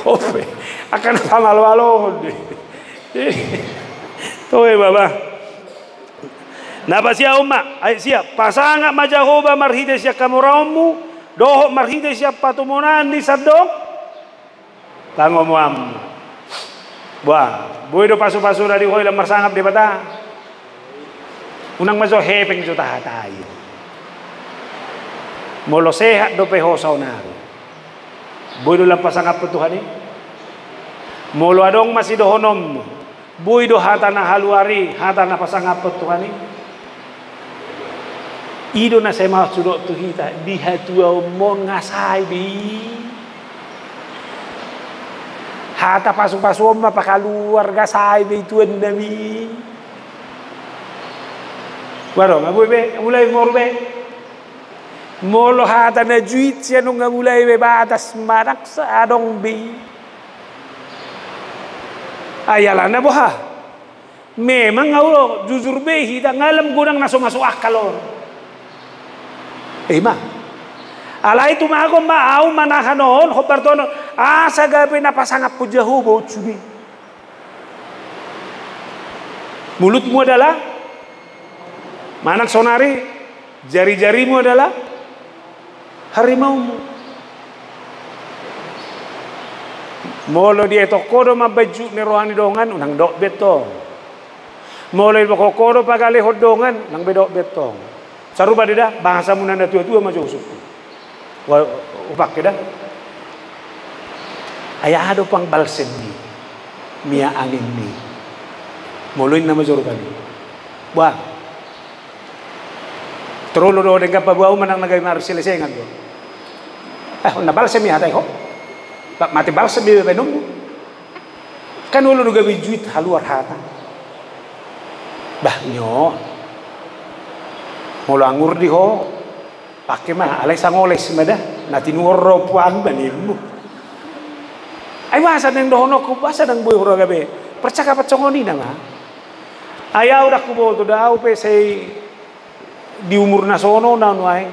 Ope, angka na pamalo-alohon. Toe baba. Na pasia on ma, ai sia, pasangap ma Jahowa marhite sian hamoraonmu, dohot marhite sian patumonaan ni sandok pangomoanmu. Boa, boi do pasu-pasu na di ho i lam marsangap Debata. Unang ma jo hepeng jo tahatai. Molo sehat dope ho saonari, boi do lam pasangaphon Tuhan i. Molo adong ma sidohononmu, boi do hata na haluar i, hata na pasangaphon Tuhan i. I do na sai mahut hudok tu hita, di hatuaonmu on nga sai be i. Hata pasu-pasu on ma pakaluar, nga sai be i tuan nami. Boa do, nga boi be, mulai moru be. Molo hata na juit sian on nga mulai be, batas ma ndang sa adong be i. Ai alana boha? Memang au do, jujur be hita, nga lam godang na so masuk akal on. Eh, ma. Alai tumagon ma au manahan on, hombar tu on, asa gabe na pasangaphon Jahowa on sude. Mulutmu adalah, manang sonari, jari-jarimu adalah harimaomu. Molo dietong ho do mambaen jut ni roha ni dongan, unang dok be tong. Molo diboan ho do pagalehon dongan, unang be dok be tong. Sarupa do da, bahasamuna na tua-tua ma jo usungkun. Wa-, upake da. Ai aha do pang balsem ni, miak angin ni. Molo inna ma jo rupani. Boa. Torolo do denggan paboaon manang na gabe marselesengan do. Eh, na balsem i hata i ho. Ba-, mate balsem i baenonmu. Kan olo do gabe juit haluar hata. Bah, nyo. Molo angur di ho, pake ma, alai sangoles ma da, na tinuhor do puan baenonmu. Ai boasa naeng dohononku, boasa naeng boi hurang gabe percakapan songon i nama. Ai au ndang huboto da, au pe sai di umur na songon on au nuaeng.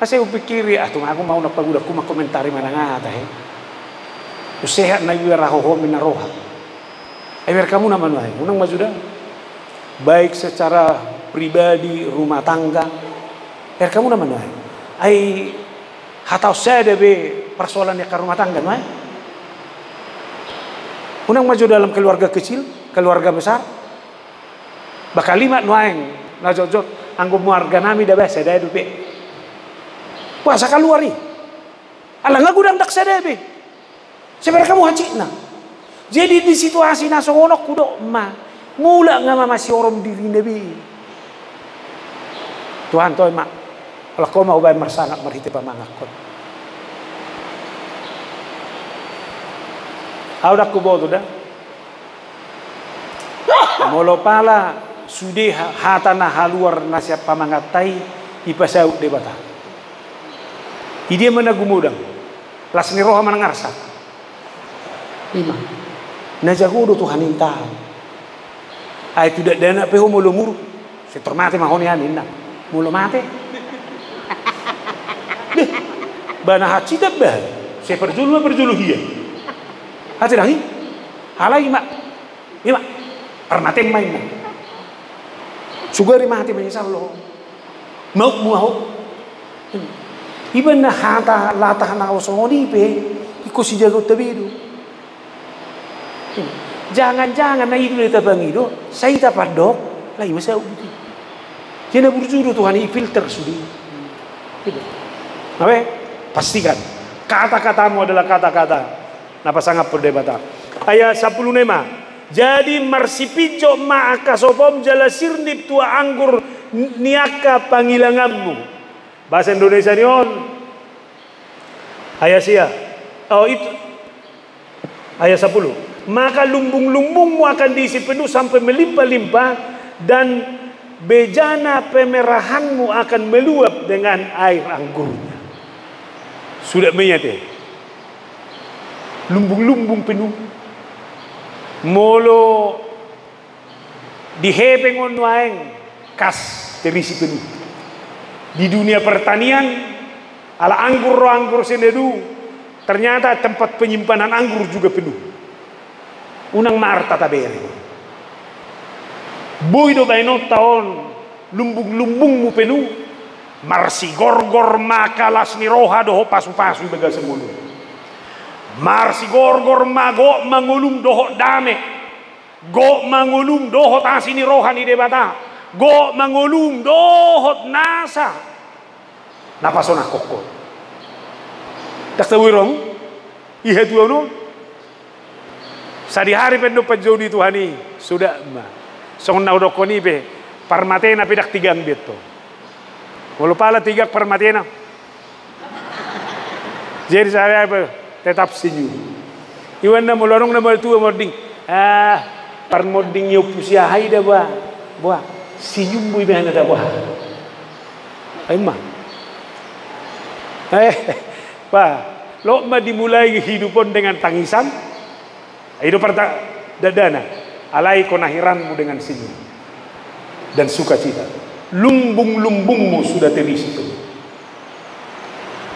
Asa hupingkiri, ah, tumagon ma au na pagodangku mangkomentari manang aha tahe. Umsehat na iba raho ho mina roha. Ai berkamuna ma nuaeng, unang ma jo da. Baik secara pribadi, rumah tangga. Berkamuna ma nuaeng. Ai hata on sada be persoalan ni angka rumah tangga nuaeng. Unang ma jo dalam keluarga kecil, keluarga besar. Bakalimat nuaeng, na jotjot, anggo marga nami da ba sada dope. Boasa kaluar i? Ala nga godang ndang sada be. Sai berkamu hansit na. Jadi di situasi na songon on hudok ma, mulak nga ma masiorong dirina be. Tuhan, toe ma. Holan ho ma hubaen marsangap marhite pamanganhon. Au ndang huboto da. Molo pala sude ha-, hata na haluar na sian pamanganta i dipasaut Debata, i dia ma na gumodang? Las ni roha manang arsak? Ima. Na jago do Tuhan i tahe. Ai tu dakdanak pe ho molo muruk, sai tor mate ma ho nian ninna. Molo mate? Beh, ba na hansit ba, sai parjolo ma parjolo hian. Ate dang i? Alai ma, ima, parmaten ma inna. Sugari mate ma, insya Allah. Mautmu ahu. Iba na hata latah na songon i pe, ingkon sijaga on tabe do. Jangan-jangan na i do na hita pangido, sai hita pandok, laos i ma saut buti. Jadi na burju do Tuhan i, filter sude. Gitu. Apa? Pastikan kata-katamu adalah kata-kata na pasangaphon Debata. Ayat sampulu lima. Jadi marsipinjot ma angka sopom jala sirnip tuak anggur ni angka pangilanganmu. Bahasa Indonesia ni on. Ayat sia. Oh, itu. Ayat sepuluh. Maka lumbung-lumbungmu akan diisi penuh sampai melimpah-limpah, dan bejana pemerahanmu akan meluap dengan air anggurnya. Sudah melihat, eh. Lumbung-lumbung penuh. Molo di hepeng on nuaeng, kas terisi penuh. Di dunia pertanian, ala anggur ro, anggur sinadu, ternyata tempat penyimpanan anggur juga penuh. Unang ma arta tabereng. Boi do baenonta on, lumbung-lumbungmu penuh, marsigorgor ma angka las ni roha dohot pasu-pasu i bagasan ngolum. Marsigorgor ma, gok ma ngolum dohot dame. Gok ma ngolum dohot asi ni roha ni Debata. Gok ma ngolum dohot nasa na pasonangkon ho. Ndang tau i ro i hatuaon on. Sadihari pe ndang panjou ni Tuhan i, sudah ma. Songon na hudokkon i pe, parmatena pe ndang tigang be tong. Molo pala tigang parmatena. Jadi saya apa? Tetap senyum. Iwan na molo adong na matua monding. Ah, parmonding i ompu si aha i da boa. Boa. Senyum do ibana da boa. Ai ma. Eh, pa, loas ma dimulai hidup on dengan tangisan. Ai do parta-, dandana, alai kona hiranmu dengan senyum dan sukacita. Lumbung-lumbungmu sudah terisi penuh.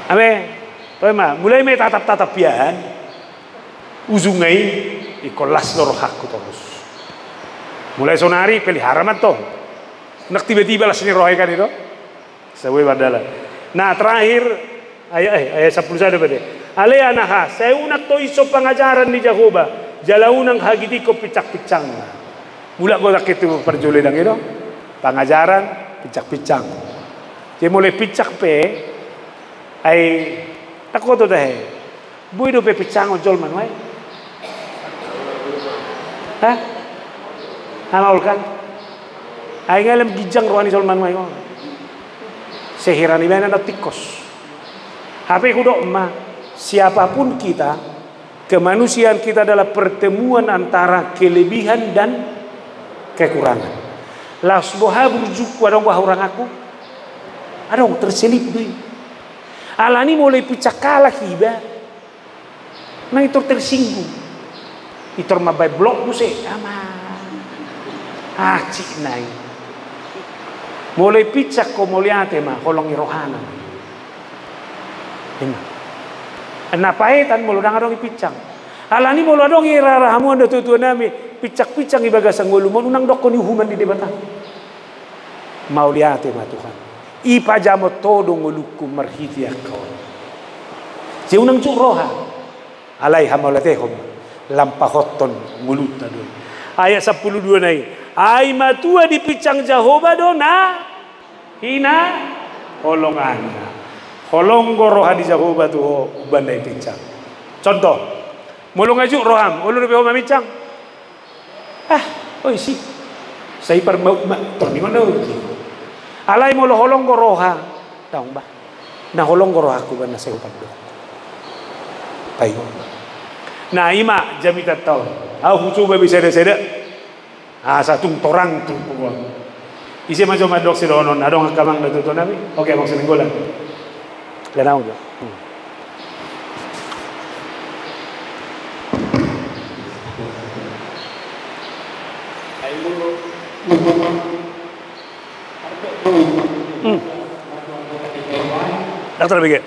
Amen. Toe ma, mulai ma i tatap-tatap iaan. Ujungna i, ingkon las do rohangku torus. Mulai sonari pelihara ma tong. Ndang tiba-tiba las ni roha i kan i do. Sabue mardalan. Nah, terakhir, ayat, eh, ayat sampulu sada berarti. Ale anaha, sai unang toishon pangajaran ni Jahowa, jala unang hagitikkon pinsang-pinsangna. Mulak gotangki tu parjolo i dang i do. Pangajaran, pinsang-pinsang. Jadi molo pinsang pe, ai, takoto tahe. Boi dope pinsangon jolma nuaeng? Hah? Hamaol kan? Ai nga lam ginjang roha ni jolma nuaeng on. Sehira ni bana na tingkos. Hape hudok ma, siapapun kita, kemanusiaan kita adalah pertemuan antara kelebihan dan kekurangan. Laos boha burjungku, adong boha huranganku? Adong, terselip do i. Alani molo ipinsang halak iba, nang itor tersinggung. Itor mambaen blok muse, ama. Acik nai. Molo ipinsang ho mauliate ma, holong ni rohana. Ima. Na paetan molo ndang adong ipinsang. Alani molo adong i rara hamu, anda tuatua nami, pinsang-pinsang i bagasan ngolum on, unang dokkon i uhuman ni Debata. Mauliate ma Tuhan. Ipajamot Ho do ngolungku marhite angka on. Jadi unang jut roha. Alai hamauliatehon ma. Lampahothon ngolunta do i. Ayat sampulu dua nai. Ai matua dipinsang Jahowa do na hinaholonganna. Holong do roha ni Jahowa tu ho umbahen na ipinsang. Contoh. Molo nga jut roham, olo dope ho maminsang? Ah, oi si. Sai parmautma, torningon do. Alai molo holong do roha, daong bah. Na holong do rohangku umbahen na sai hupandok. Paingot. Nah, ima jamitanta on. Ahu hucoba be sada-sada. Asa tung torang tu pokokna. Ise ma jo mandok sidohonon, adong angka amang da tuatua nami. Oke, Amang Sinenggolan. Ganau jo. Hmm. Hmm. Dokter B G.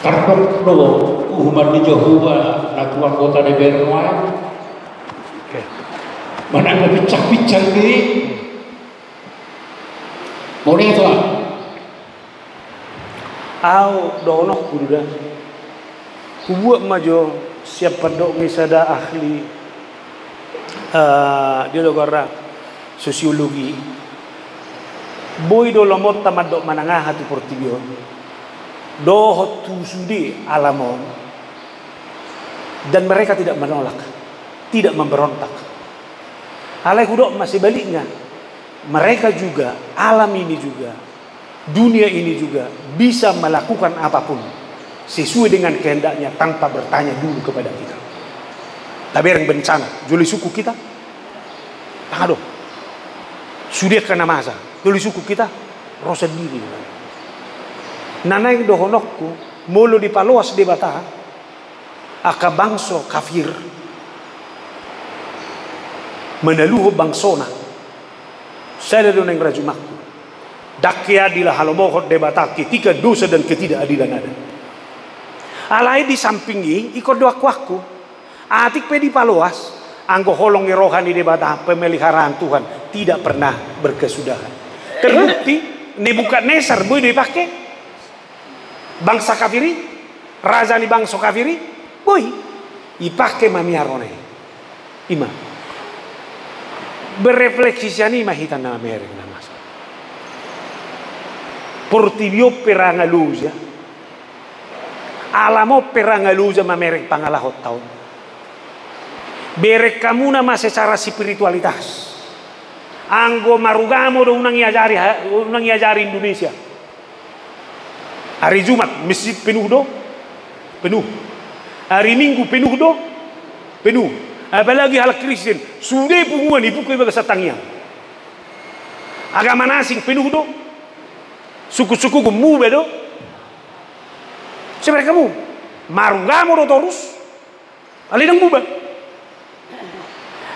Tardok do uhuman ni Jahowa na tu anggota D P R nuaeng. Oke. Manang na pinsang-pinsang diri. Mauliate ma. Au dohononku do da. Hubuat ma jo sian pandok ni sada ahli, eh, dia do goarna sosiologi. Boi do lomonta mandok manang aha tu portibi on dohot tu sude alam on. Dan mereka tidak menolak, tidak memberontak. Alai hudok ma sebaliknya, mereka juga, alam ini juga, dunia ini juga bisa melakukan apapun sesuai dengan kehendaknya tanpa bertanya dulu kepada kita. Tabereng bencana, jolo disungkun hita? Ndang adong. Sude angka na masa, jolo disungkun hita? Ro sandiri. Na naeng dohononku, molo dipaloas Debata angka bangso kafir manaluhon bangsona, sada do naeng rajumanku. Ndang keadilan halomohon Debata ketika dosa dan ketidakadilan ada. Alai di samping i, ingkon do angkuanku. Atik pe dipaloas, anggo holong ni roha ni Debata, pemeliharaan Tuhan tidak pernah berkesudahan. Terbukti, Nebukadnesar boi do dipake bangsa kafir i, raja ni bangso kafir i, boi. Dipake ma miar on i. Ima. Berefleksi sian i ma hita na mamereng na masa. Portibi on pe ra nga loja. Alam on pe ra nga loja mamereng pangalahonta on. Bereng hamuna ma secara spiritualitas. Anggo marugamo do unang diajari, unang diajari Indonesia. Ari Jumat masjid penuh do? Penuh. Ari Minggu penuh do? Penuh. Apalagi halak Kristen, sude punguan dibuka di bagasan tangiang. Agama na asing penuh do? Suku-suku muba do? Sebenarnya kamu marugamo do torus? Alai ndang muba.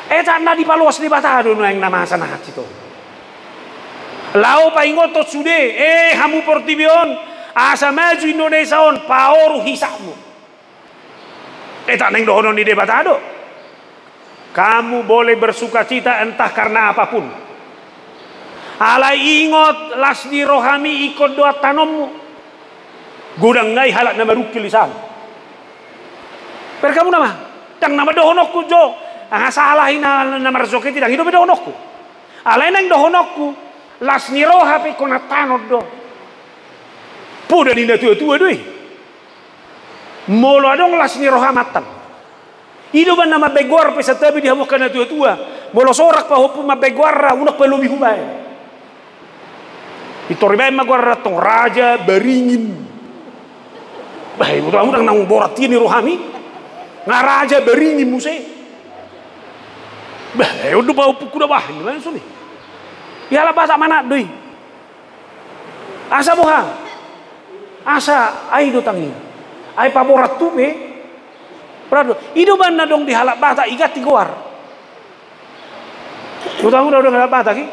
Etak na dipaloas Debata do nuaeng na masa na hansit on. Laho paingothon sude, eh, hamu portibi on, asa maju Indonesia on, paoru hisapmu. Etak naeng dohonon ni Debata do. Kamu boleh bersukacita entah karena apapun. Alai ingot, las ni rohami ingkon do antanonmu. Godang nai halak na marungkil di san. Bereng hamuna ma, ndang na mandohononku jo, aha salah i na, na marjoget i, ndang i dope dohononku. Alai naeng dohononku, las ni roha pe ingkon antanon do. Poda ni na tua-tua do i. Molo adong las ni roha mantan. I do umbahen na mambaen goar pe santabi di hamu angka na tua-tua. Molo sorak pahompu mambaen goarna, unang pe lobi hubaen. Pintor dibaen ma goarna tong Raja Baringin. Bah, iboto hamu ndang naung borat i di rohami. Nga Raja Baringin muse. Bah, eh, on do pahompungku na bah, ini langsung i. Ia lah Batak manat do i. Asa boha? Asa ai do tangiang. Ai paborat tu pe. Borat do. I do umbahen na adong di halak Batak i ganti goar. Iboto hamu do adong halak Batak i?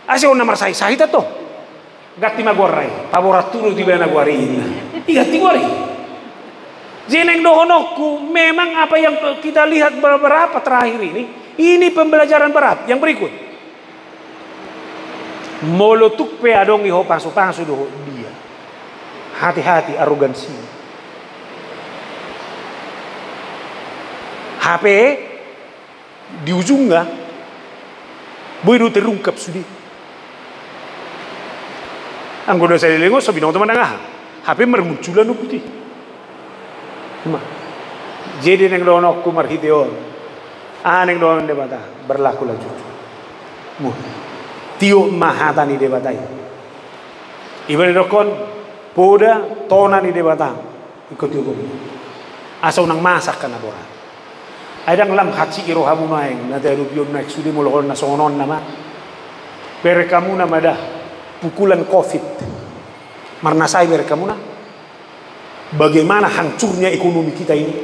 Asa on na marsahit-sahit antong. Ganti ma goarna i. Paborat tu do tu ibana goar i. I ganti goar i. Jadi naeng dohononku, memang apa yang kita lihat beberapa terakhir ini, ini pembelajaran berat. Yang berikut. Molo tung pe adong i ho pasu-pasu dohot dia, hati-hati arogansi. Hape di ujungna boi do terungkap sude. Anggo dosa leleng on so binoto manang aha. Hape marmunculan do putih. Ima. Jadi naeng dohononku marhite on. Aha naeng dohonon Debata, berlakulah jujur. Mu. Tiop ma hata ni Debata i. Iba na didokkon, poda tona ni Debata. Ingkon tiop on. Asa unang masa angka na borat. Ai ndang lam hansit i rohamu nuaeng, na tahadopi on nuaeng sude molo holan na songon on nama. Bereng hamuna ma da, pukulan covid. Marnasai bereng hamuna. Bagaimana hancurnya ekonomi kita ini?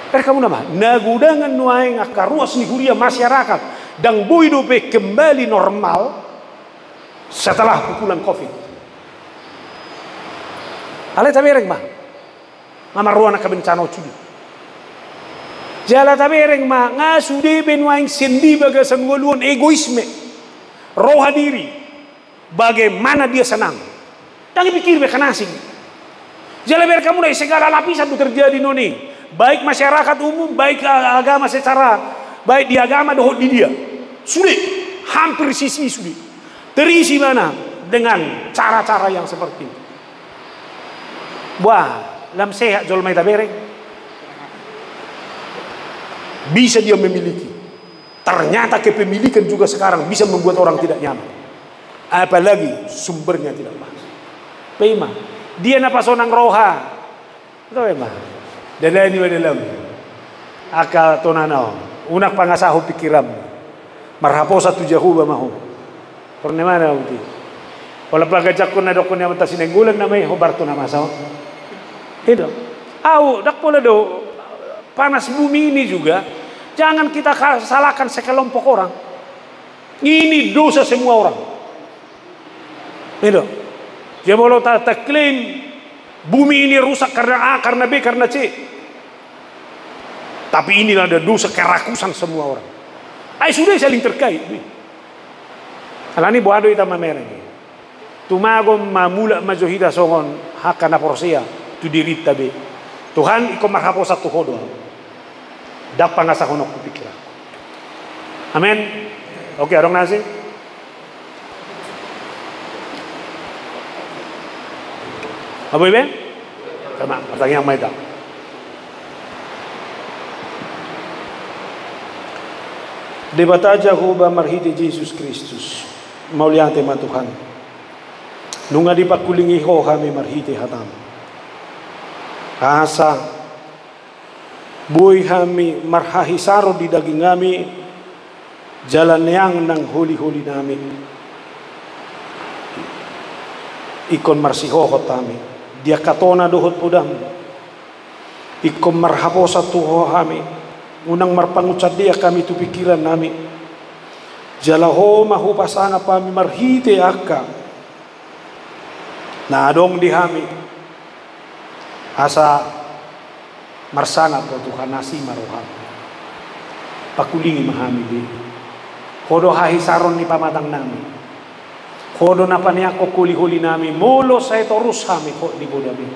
Bereng hamuna ma, na godangan nuaeng angka ruas ni huria masyarakat, ndang boi dope kembali normal setelah pukulan covid. Alai tabereng ma, nga marroan angka bencana on sude. Jala tabereng ma, nga sude be nuaeng sendi bagasan ngolu on egoisme, roha diri. Bagaimana dia senang. Ndang dipikiri be angka na asing. Jala bereng hamu nai, segala lapisan do terjadi noni. Baik masyarakat umum, baik a-, agama secara, baik di agama dohot di dia. Sude, hampir sisi sude. Terisi ibana dengan cara-cara yang seperti itu. Wah, lam sehat jolma i, tabereng. Bisa dia memiliki. Ternyata kepemilikan juga sekarang bisa membuat orang tidak nyaman. Apalagi sumbernya tidak pas. Pe ima, dia na pasonang roha. Tahe ma. Dalani ma dalanmu. Angka tonana on. Unang pangasahon pikiranmu. Marhaposan tu Jahowa ma ho. Porne mana uti. Pola pagajakkon na dokkon ni amanta Sinainggolan nama i, hombar tu na masa on. I do. Au, ndang pola do. Panas bumi ini juga, jangan kita ka-, salahkan sekelompok orang. Ini dosa semua orang. I do. Jadi molo ta-, ta klaim bumi ini rusak karena A, karena B, karena C. Tapi ini ada dosa kerakusan semua orang. Ai sudah saling terkait. Alani boha do hita mamereng. Tumagon ma, mulak ma jo hita songon angka na porsea tu dirinta be. Tuhan, ingkon marhaposan tu Ho do. Ndang pangasahononku pikiranku. Amen. Oke, adong na asing? Apa ibe? Sama, pertanyaan ma hita. Debata Jahowa marhite Jesus Kristus. Mauliate ma Tuhan. Nunga dipangkulingi Ho hami marhite hataM. Asa boi hami marhahisaron di daging nami, jala neang nang holi-holi nami. Ingkon marsihohot hami. Di angka tona dohot podam. Ingkon marhaposan tu Ho hami, unang marpangunsandean hami tu pikiran nami. Jala Ho ma hupasangap hami marhite angka na adong di hami. Asa marsangap Ho Tuhan, asi ma rohaM. Pangkulingi ma hami be. Ho do hahisaron ni pamatang nami. Ho do na paneangkon holi-holi nami, molo sai torus hami hot di podam i.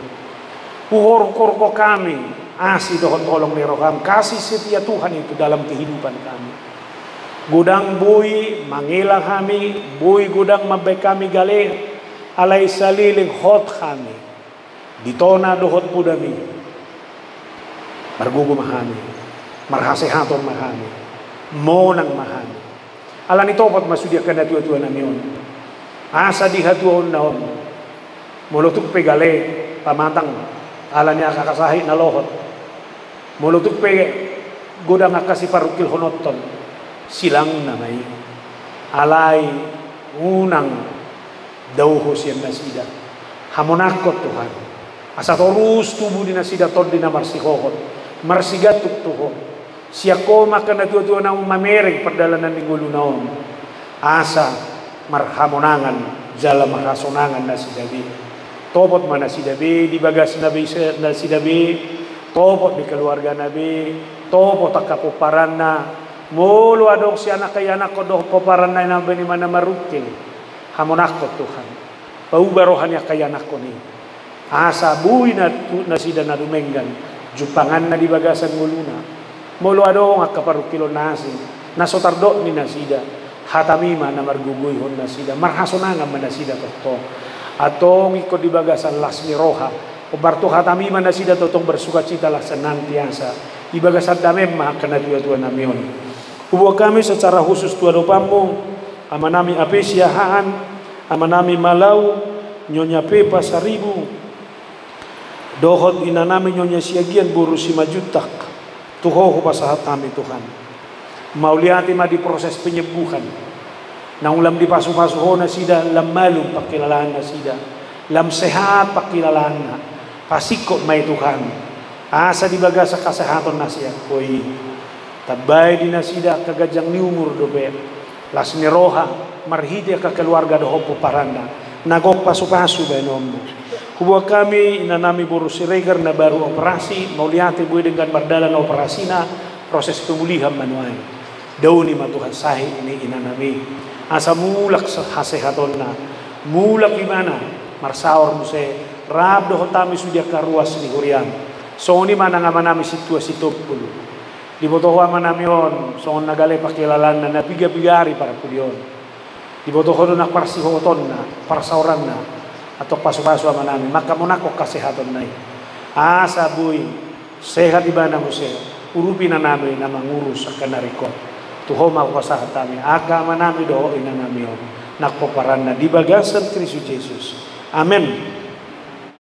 Huhorhorhon hami asi dohot holong ni rohaM, kasih setia Tuhan itu dalam kehidupan kami. Godang boi mangela hami, boi godang mambaen hami gale, alai saleleng hot hami. Di tona dohot podam i. Margogo ma hami, marhasehaton ma hami, monang ma hami. Alani topot ma sude angka natua-tua nami on. Asa di hatuaonna on, molo tung pe gale pamatang, alani angka sahit na lohot. Molo tung pe godang angka siparungkilhononton, silangna ma i. Alai unang dao Ho sian nasida. Hamonangkon Tuhan. Asa torus tubu di nasida tondi na marsihohot, marsigantung tu Ho. Sian Ho ma angka natua-tua na mamereng pardalanan ni ngoluna on. Asa marhamonangan jala marhasonangan nasida be. Topot ma nasida be di bagasna be, nasida be. Topot di keluargana be. Topot angka pomparanna. Molo adong sian angka ianakhon dohot pomparanna na bani mana marungkil. Hamonangkon Tuhan. Pauba roha ni angka ianakhon i. Asa boi na tu-, nasida na dumenggan jumpanganna di bagasan ngoluna. Molo adong angka parungkilon na asing, na so tardok ni nasida, hataMi ma na margogoihon nasida, marhasonangan ma nasida tongtong. Antong ingkon di bagasan las ni roha, hombar tu hataMi ma nasida tongtong bersukacita laos senantiasa. Di bagasan dameM ma angka natua-tua nami on. Huboan hami secara khusus tu adopanMu, amanami Ape Siahaan, amanami Malau, Nyonya Pepa Saribu, dohot inanami Nyonya Siagian boru Simanjuntak, tu Ho hupasahat hami Tuhan. Mauliate ma di proses penyembuhan. Naung lam dipasu-pasu Ho nasida, lam malum pangkilalaan nasida, lam sehat pangkilalaanna, pasingkop ma i Tuhan. Asa di bagasan hasehaton na sian Ho i. Tambai di nasida angka ganjang ni umur dope, las ni roha, marhite angka keluarga dohot pomparanna, na gok pasu-pasu baenonMu. Huboan hami inanami boru Siregar na baru operasi, mauliate boi denggan mardalan operasina, proses pemulihan ma nuaeng. Daoni ma Tuhan sahit ni inanami. Asa mulak se-, hasehatonna, mulak ibana, marsaor muse, Rap dohot hami sude angka ruas ni huriam. Songon i ma nang amanami Sintua Sitompul. Diboto Ho amanami on songon na gale pangkilalaanna na piga-piga ari parpudi on. Diboto Ho do nang parsihotonna, parsaoranna. Antong pasu-pasu amanami, mangkamonanghon kesehatonna i, asa boi sehat ibana muse, urupi inanami na mangurus angka na ringkot. Tu Ho ma hupasahat hami angka amanami dohot inanami on nang pomparanna di bagasan Kristus Jesus. Amen.